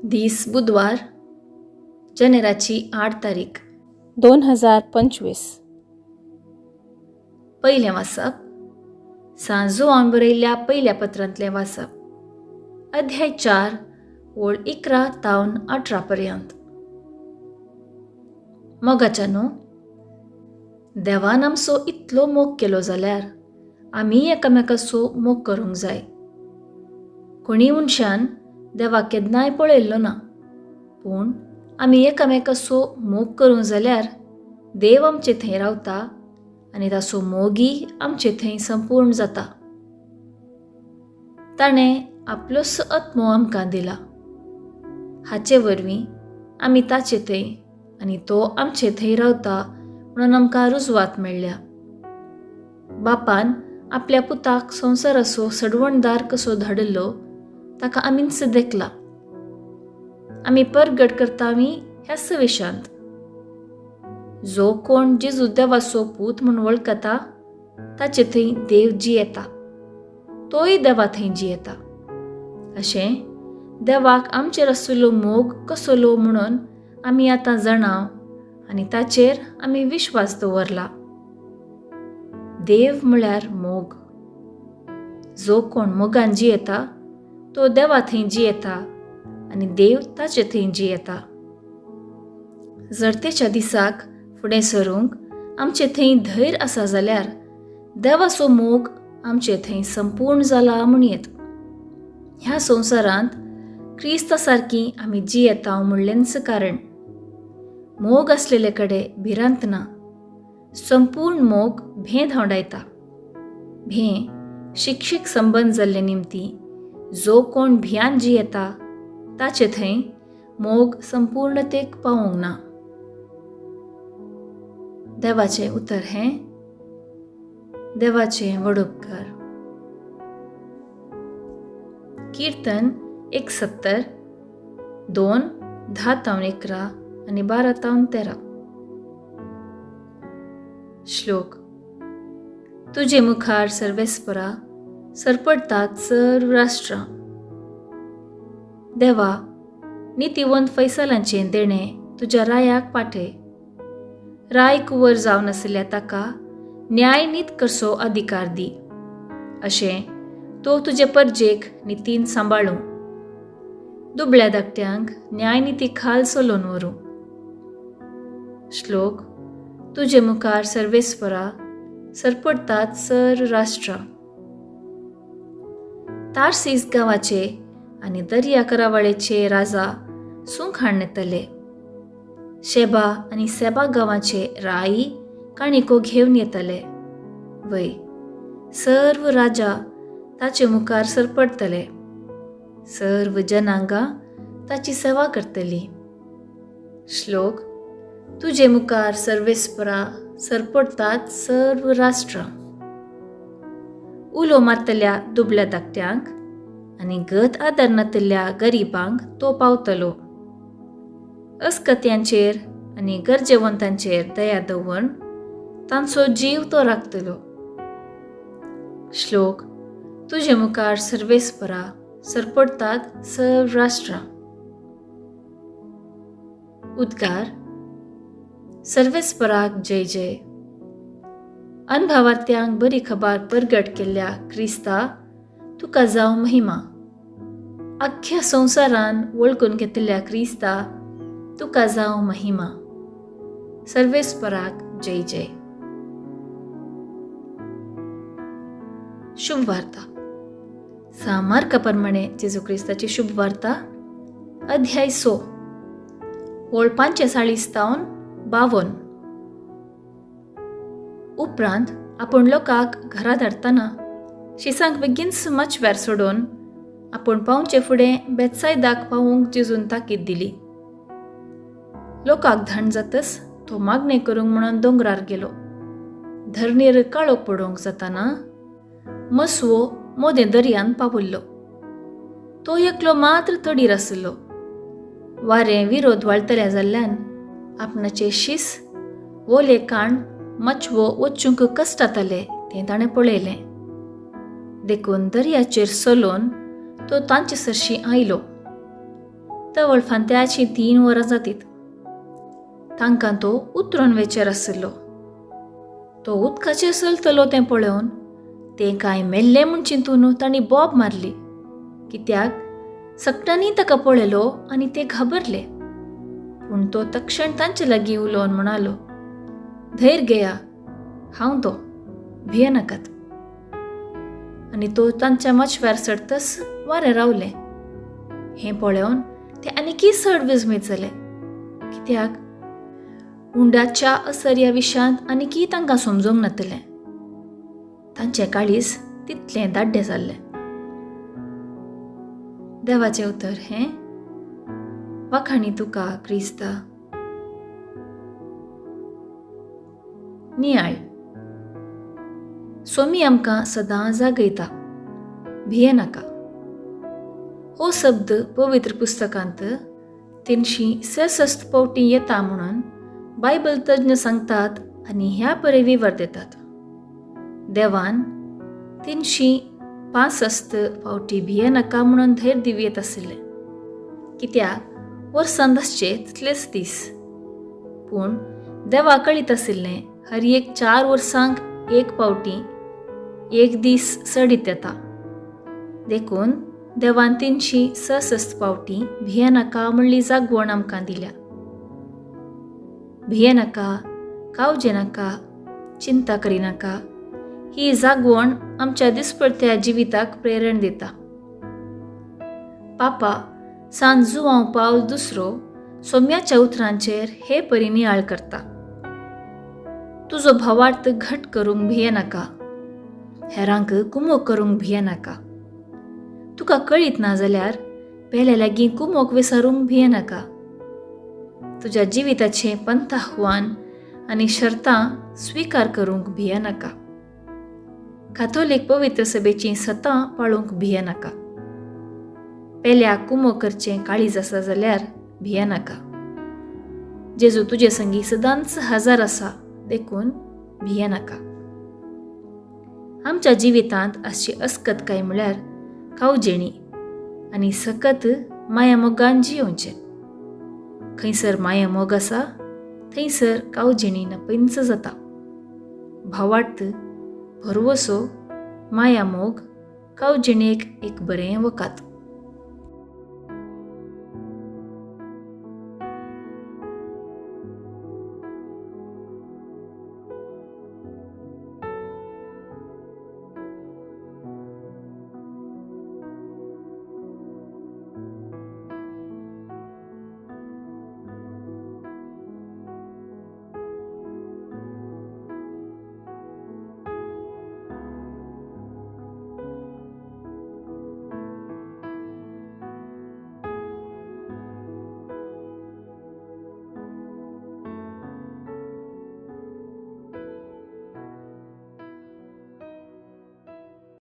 दीस बुधवार, जानेराची 8 तारीख 2025. पयलें वाचप सांजोवान बरयल्ल्या पयल्या पत्रांतलें वाचप, अध्याय 4 ओळ 11 तावन 18 पर्यंत. मोगाच्या न्हू, देवान आमचो इतलो मोग केलो जाल्यार आमी एकामेकाचो मोग करूंक जाय. कोणी मनशान देवाक केन्नाय पळयल्लो ना, पूण आमी एकामेकाचो मोग करूंक जाल्यार देव आमचे थंय रावता आनी ताचो मोगी आमचे थंय संपूर्ण जाता. ताणें आपलोच आत्मो आमकां दिला, हाचे वरवीं आमी ताचे थंय आनी तो आमचे थंय रावता म्हणून आमकां रुजवात मेळ्ळ्या. बापान आपल्या पुताक संवसाराचो सडवणदार कसो धाडिल्लो ताका आमीच देखला. आमी परगट करता आमी ह्याच विशांत, जो कोण जेजू देवाचो पूत म्हूण वळखता ताचे थंय देव जियेता, तोय देवा थंय जियेता. अशें देवाक आमचेर आशिल्लो मोग कसलो म्हणून आमी आतां जाणाव आनी ताचेर आमी विश्वास दवरला. देव म्हळ्यार मोग. जो कोण मोगान जियेता तो देवा थंय जियेता आनी देव ताचे थंय जियेता. जरतेच्या दिसाक फुडें सरूंक आमचे थंय धैर्य आसा जाल्यार देवाचो मोग आमचे थंय संपूर्ण जाला म्हणयेत. ह्या संवसारांत क्रिस्ता सारकी आमी जियेता म्हणलेंच कारण. मोग आसलेले कडेन भिरांत ना. संपूर्ण मोग भें धांवडायता. भें शिक्षीक संबंद जाल्ले निमती जो कोण भियान जियेता ताचे थंय मोग संपूर्णतेक पावोंक ना. देवाचें उतर हें देवाचें व्हड उपकार. कीर्तन 170 2 10 तावन 11 आनी 12 तावन 13. श्लोक. तुजे मुखार सर्वेस्परा सरपडटात सर्व राष्ट्रां. देवा, नितीवंत फैसलांचें देणें तुज्या रायाक पाठय. राय कुंवर जावन आशिल्ल्या ताका न्याय नीत करचो अधिकार दी, अशें तो तुजे परजेक नितीन सांबाळूं. दुबळ्या धाकट्यांक न्याय निती खाल चलोवन व्हरूं. श्लोक. तुजे मुखार सर्वेस्परा सरपडटात सर्व राष्ट्रां. तारसीस गांवाचे आनी दर्या करावळेचे राजा सूंक हाडून येतले. शेबा आनी सेबा गांवाचे राई काणिको घेवन येतले. वय, सर्व राजा ताचे मुखार सरपडटले. सर्व जनांगां ताची सेवा करतली. श्लोक. तुजे मुखार सर्वेस्परा सरपडटात सर्व राष्ट्रां. उलो मारतल्या दुबल्या धाकट्यांक आनी गत आदार नातिल्ल्या गरिबांक तो पावतलो. अस्कत्यांचेर आनी गरजेवंतांचेर दया दवरून तांचो जीव तो राखतलो. श्लोक. तुजे मुखार सर्वेस्परा सरपडटात सर्व राष्ट्रां. उद्गार. सर्वेस्पराक जय जय. अनभावार्थ्यांक बरी खबर परगट केल्ल्या क्रिस्ता तुका जावं महिमा. अख्ख्या संवसारान वळखून घेतिल्ल्या क्रिस्ता तुका जावं महिमा. सर्वेस्पराक जय जय. शुभ वार्ता. सामार्का प्रमाणे जेजू क्रिस्ताची शुभ वार्ता, अध्याय 6 ओळ 45 तावन 52. उपरांत आपूण लोकांक घरा धाडटना शिसांक बेगीनच मचव्यार सोडून आपूण पावचे फुडें बेतसायदाक पावूंक जेजून ताकीद दिली. लोकांक धाण जातच तो मागणें करूंक म्हणून दोंगरार गेलो. धरणीर काळोख पडोवंक जाताना मसवो मोदें दर्यान पाविल्लो. तो एकलो मात्र तडीर आशिल्लो. वारें विरोध वाळटल्या जाल्ल्यान आपणाचे शीस ओले काण मचवो वचूंक कश्टाताले तें ताणें पळयलें. देखून दर्याचेर चलोवन तो तांचे सरशीं आयलो. तवळ फांत्याचीं 3 वरां जातीत. तांकां तो उतरून वेचेर आशिल्लो. तो उदकाचेर चलतलो तें पळोवन तें कांय मेल्लें म्हूण चिंतून तांणी बोब मारली, कित्याक सगळ्यांनी ताका पळयलो आनी ते घाबरले. पूण तो तक्षण तांचे लागीं उलोवन म्हणालो, धैर्य घेया, हांव तो, भियेनाकात. आनी तो तांच्या माचव्यार चडतच वारें रावलें. हें पळोवन ते आनीकय चड विस्मीत जाले, कित्याक उंडाच्या असर्या विशयांत आनीकय तांकां समजूंक नातलें. तांचें काळीज तितलें दाड्डें जाल्लें. देवाचें उतर हें वाखाणी तुका क्रिस्ता. नियाळ. सोमी आमकां सदां जागयता, भियेनाका. हो शब्द पवित्र पुस्तकांत 366 फावटी येता म्हणून बायबल तज्ञ सांगतात आनी ह्या परे विवर दितात. देवान 365 फावटी भियेनाका म्हणून धैर्य दिवयेत आशिल्लें, कित्याक वर्सान आसचे तितलेच दीस. पूण देवा कळीत आशिल्लें हर एक 4 वर्सांक एक फावटी एक दीस चडीत येता. देखून देवान 366 फावटी भियेनाका म्हणली जागवण आमकां दिल्या. भियेनाका, कावजेनाका, चिंता करिनाका ही जागवण आमच्या दिसपडत्या जिविताक प्रेरण दिता. पापा सान जुवांव पावल दुसरो सोम्याच्या उतरांचेर हे परी नियाळ करता. तुजो भावार्थ घट करूंक भियेनाका, हेरांक कुमोक करूंक भियेनाका. तुका कळीत ना जाल्यार पेल्या लागीं कुमोक विसारूंक भियेनाका. तुज्या जिविताचें पंथाह्वान आनी शर्तां स्विकार करूंक भियेनाका. काथोलीक पवित्र सभेचीं सतां पाळूंक भियेनाका. पेल्या कुमो करचें काळीज आसा जाल्यार भियेनाका. जेजू तुजे संगी सदांच हजर आसा, देखून भियेनाका. आमच्या जिवितांत आसची अस्कत काय म्हळ्यार कावजेणी आनी सकत माया मोगान जियोवचें. खंयसर माया मोग आसा थंयसर कावजेणी नपंच जाता. भावार्थ, भरवसो, माया मोग कावजेणेक एक बरें वकात.